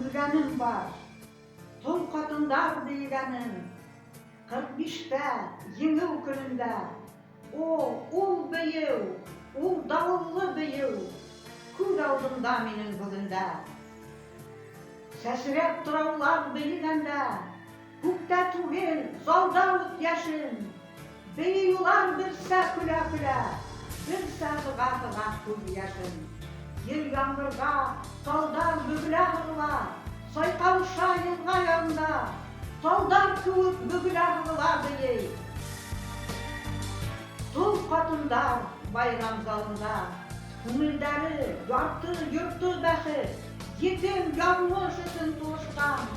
Күргәнем бар, тол ҡатындар бейегәнен, 45-тә, Еңеү көнөндә. О, ул бейеү, ул дауыллы бейеү, күҙ алдымда минең бөгөн дә. Сәсрәп тора улар бейегәндә, Күктә түгел, залда ут яшен. Бейей улар берсә көлә-көлә, Берсә һыға-һыға күҙ йәшен. Ел-яңғырға талдар бөгөлә-һығыла, Сайҡалыша йылға ярында, Талдар кеүек бөгөлә-һығыла бейей. Тол ҡатындар байрам залында, Күңелдәре ярты йорты бәхет, Етем яҙмыш өсөн тулышҡан,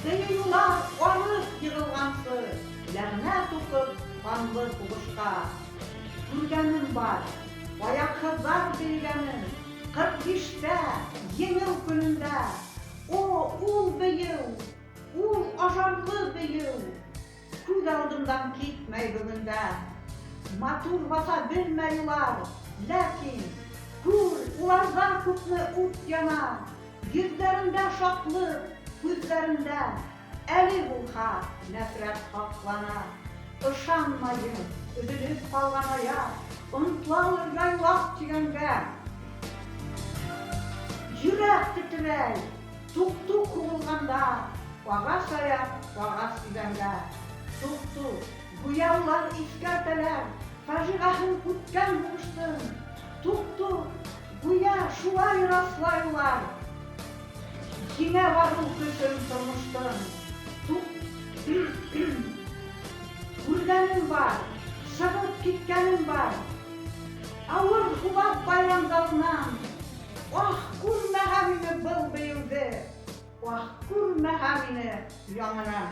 Бейей улар арып йығылғансы, Ләғнәт уҡып ҡанлы һуғышҡа. Күргәнем бар, аяҡһыҙҙар бейегәнен, 45-тә, Еңеү көнөндә. О, ул бейеү, ул ажарлы бейеү, Күҙ алдымдан китмәй бөгөн дә. Матур баҫа белмәй улар, ләкин, күр, уларҙа күпме ут яна, Йөҙҙәрендә шатлыҡ, күҙҙәрендә әле булһа нәфрәт һаклана. Ышанмайым, өҙөлөп ҡалған аяҡ онотолалыр яйлап тигәнгә. Йөрәк тетрәй, тук-тук һуғылғанда, ағас аяҡ ағас иҙәнгә. Тук-тук, гүя улар иҫкәртәләр фажиғаһын үткән һуғыштың. Тук-тук, гүя шулай раслай улар җиңә барыу көсөн тормыштың. Тук. Күргәнем бар, сығып киткәнем бар. Ауыр һулап байрам залынан. Ах, күрмәһәм ине был бейеүҙе, Ах, күрмәһәм ине яңынан.